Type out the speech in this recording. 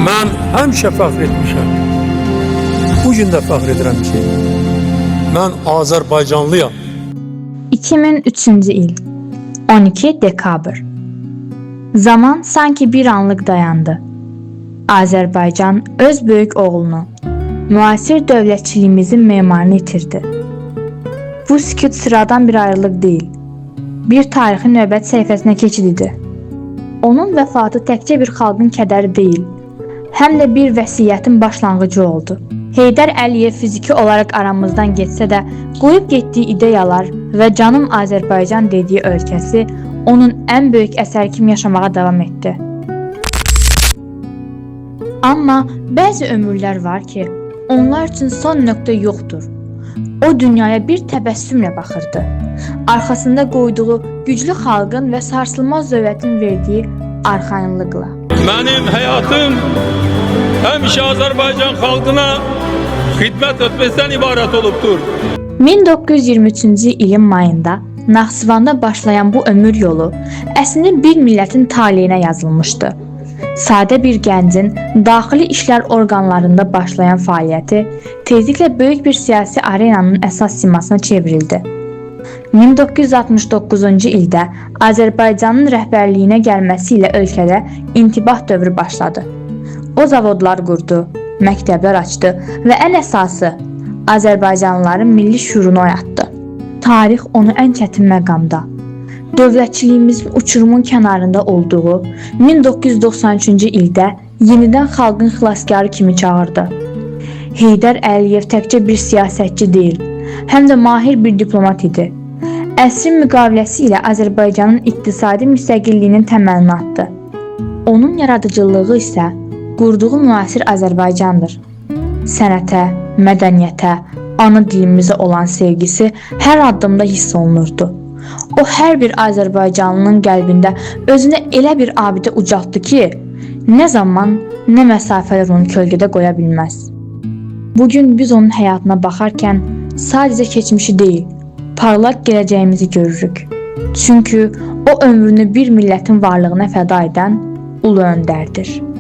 Mən həmişə fəxr etmişəm. Bu gün də fəxr edirəm ki, mən Azərbaycanlıyam. 2003-cü il 12 dekabr. Zaman sanki bir anlık dayandı. Azərbaycan öz böyük oğlunu, müasir dövlətçiliyimizin memarını itirdi. Bu sükut sıradan bir ayrılıq deyil, bir tarixin növbəti səhifəsinə keçid idi. Onun vəfatı təkcə bir xalqın kədəri deyil, həm də bir vəsiyyətin başlanğıcı oldu. Heydər Əliyev fiziki olaraq aramızdan getsə də, qoyub getdiyi ideyalar və canım Azərbaycan dediyi ölkəsi onun ən böyük əsəri kimi yaşamağa davam etdi. Amma bəzi ömürlər var ki, onlar üçün son nöqtə yoxdur. O dünyaya bir təbəssümlə baxırdı. Arxasında qoyduğu güclü xalqın və sarsılmaz dövlətin verdiyi arxayınlıqla. Mənim həyatım həmişə Azərbaycan xalqına xidmət etməkdən ibarət olubdur. 1923-cü ilin mayında Naxçıvanda başlayan bu ömür yolu əslində bir millətin taleyinə yazılmışdı. Sadə bir gəncin daxili işlər orqanlarında başlayan fəaliyyəti tezliklə böyük bir siyasi arenanın əsas simasına çevrildi. 1969-cu ildə Azərbaycanın rəhbərliyinə gəlməsi ilə ölkədə intibah dövrü başladı. O zavodlar qurdu, məktəblər açdı və ən əsası Azərbaycanlıların milli şüurunu oyatdı. Tarix onu ən çətin məqamda, dövlətçiliyimizin uçurumun kənarında olduğu 1993-cü ildə yenidən xalqın xilaskarı kimi çağırdı. Heydər Əliyev təkcə bir siyasətçi deyil, həm də mahir bir diplomat idi. Əsrin müqaviləsi ilə Azərbaycanın iqtisadi müstəqilliyinin təməlini atdı. Onun yaradıcılığı isə qurduğu müasir Azərbaycandır. Sənətə, mədəniyyətə, ana dilimizə olan sevgisi hər addımda hiss olunurdu. O hər bir Azərbaycanlının qəlbində özünə elə bir abidə ucaltdı ki, nə zaman, nə məsafələr onu kölgədə qoya bilməz. Bugün biz onun həyatına baxarkən sadəcə keçmişi deyil, parlaq gələcəyimizi görürük. Çünki o ömrünü bir millətin varlığına fəda edən ulu öndərdir.